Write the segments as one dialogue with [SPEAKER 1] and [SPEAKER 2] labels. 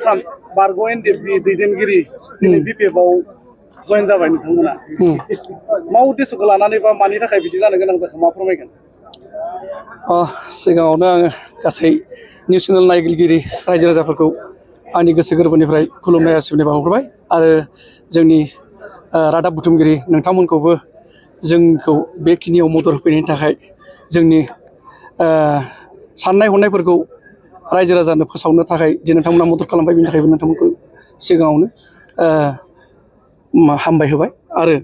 [SPEAKER 1] साथाम बारग' एनडिएफबि दैदेनगिरि दिनै बिपिएफआव जयेन जाबाय नोंथांमोना मा उद्देশ্যखौ लानानै बा मानि थाखाय बिदि जानो गोनां जाखो मा फोरमायगोन?
[SPEAKER 2] सिगाङावनो आङो गासै निउस चेनेल नायगिरिगिरि रायजो राजाफोरखौ आंनि गोसो गोरबोनिफ्राय खुलुमनाय सिबिनाय बावहरबाय आरो जोंनि रादाब बुथुमगिरि नोंथांमोनखौबो जोंखौ बेखिनियाव मदद होफैनायनि थाखाय जोंनि साननाय हनायफोरखौ रायजो राजानो फोसावनो थाखाय जे नोंथांमोना मदद खालामबाय बेनि थाखायबो नोंथांमोनखौ सिगाङावनो हामबाय होबाय। आरो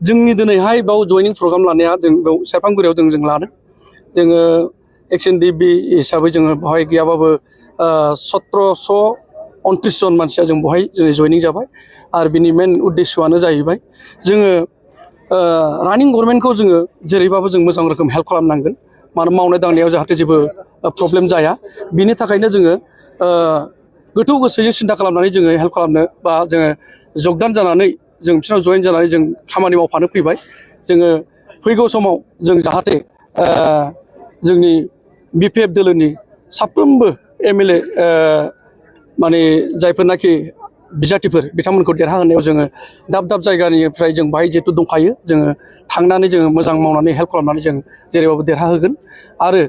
[SPEAKER 2] जोंनि दिनैहाय बाव जयनिं प्रग्राम लानाया जों बेयाव सेरफांगुरियाव जों लादों। जोङो XNDB हिसाबै जोङो बेवहाय गैयाबाबो 1729 जन मानसिया जों बेवहाय जयनिं जाबाय आरो बिनि मेन उद्देশ্যआनो जाहैबाय जोङो रानिं गभर्नमेन्टखौ जोङो जेरैबाबो जों मोजां रोखोम हेल्प खालामनांगोन मानो मावनाय दांनायाव जाहाथे जेबो प्रब्लेम जाया बिनि थाखायनो जोङो गोथौ गोसोजों सिन्था खालामनानै जोङो हेल्प खालामनो बा जोङो जगदान जानानै जों बिसोरनाव जयेन जानानै जों खामानि मावफानो फैबाय। जोङो फैगौ समाव जों जाहाथे जोंनि बिपिएफ दोलोनि साफ्रोमबो MLA माने जायफोरनाखि बिजाथिफोर बिथांमोनखौ देरहाहोनायाव जोङो दाब दाब जायगानिफ्राय जों बाहाय जिहेतु दंखायो जोङो थांनानै जोङो मोजां मावनानै हेल्प खालामनानै जों जेरैबाबो देरहाहोगोन। आरो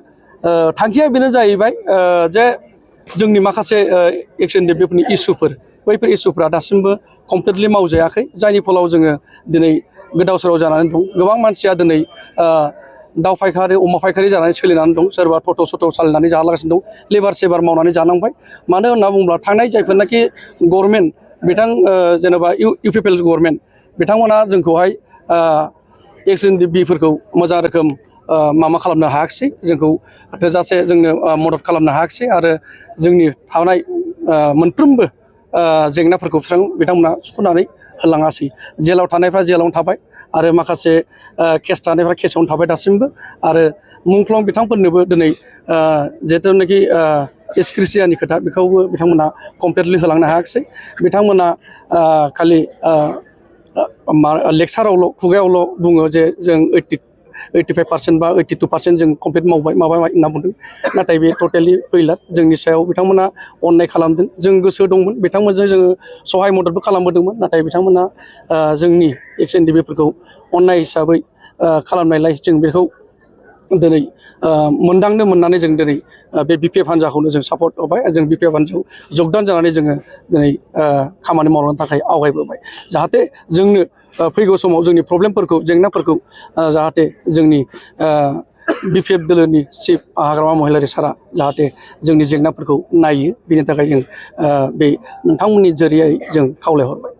[SPEAKER 2] थांखिया बेनो जाहैबाय जे जोंनि माखासे XNDBफोरनि इसुफोर बैफोर इसुफ्रा दासिमबो कमप्लिटलि मावजायाखै जायनि फलाव जोङो दिनै गोदाव सोराव जानानै दं। गोबां मानसिया दिनै दाउ फायखारि अमा फायखारि जानानै सोलिनानै दं। सोरबा टट' सट' सालायनानै जालागासिनो दं। लेबार सेबार मावनानै जानांबाय। मानो होनना बुङोब्ला थांनाय जायफोरनाखि गभर्नमेन्ट बिथां जेनेबा UPPL गभर्नमेन्ट बिथांमोना जोंखौहाय XNDBफोरखौ मोजां रोखोम माबा खालामनो हायाखिसै जोंखौ थोजासे जोंनो मदद खालामनो हायाखिसै आरो जोंनि थानाय मोनफ्रोमबो जेंनाफोरखौ बिथांमोना सुख'नानै होलाङासै। जेलाव थानायफ्रा जेलावनो थाबाय आरो माखासे केस थानायफ्रा केसावनो थाबाय दासिमबो आरो मुंख्लं बिथांफोरनोबो दिनै जिहेथुनाखि एसक्रिसियानि खोथा बेखौबो बिथांमोना कमप्लिटलि होलांनो हायाखिसै। बिथांमोना खालि लेक्सारावल' खुगायावल' बुङो जे जों 85% बा 82% जों कमप्लिट मावबाय माबा होनना बुंदों। नाथाय बे टटेलि फैला जोंनि सायाव बिथांमोना अननाय खालामदों। जों गोसो दंमोन बिथांमोनजों जोङो सहाय मददबो खालामबोदोंमोन नाथाय बिथांमोना जोंनि XNDBफोरखौ अननाय हिसाबै खालामनायलाय जों बेखौ दिनै मोनदांनो मोननानै जों दिनै बे बिपिएफ हान्जाखौनो जों सापर्ट होबाय। जों बिपिएफ हान्जायाव जगदान जानानै जोङो दिनै खामानि मावनो थाखाय आवगायबोबाय जाहाथे जोंनो फैगौ समाव जोंनि प्रब्लेमफोरखौ जेंनाफोरखौ जाहाथे जोंनि बिपिएफ दोलोनि चिफ हाग्रामा महिलारि सारा जाहाथे जोंनि जेंनाफोरखौ नायो बेनि थाखाय जों बे नोंथांमोननि जरियै जों खावलायहरबाय।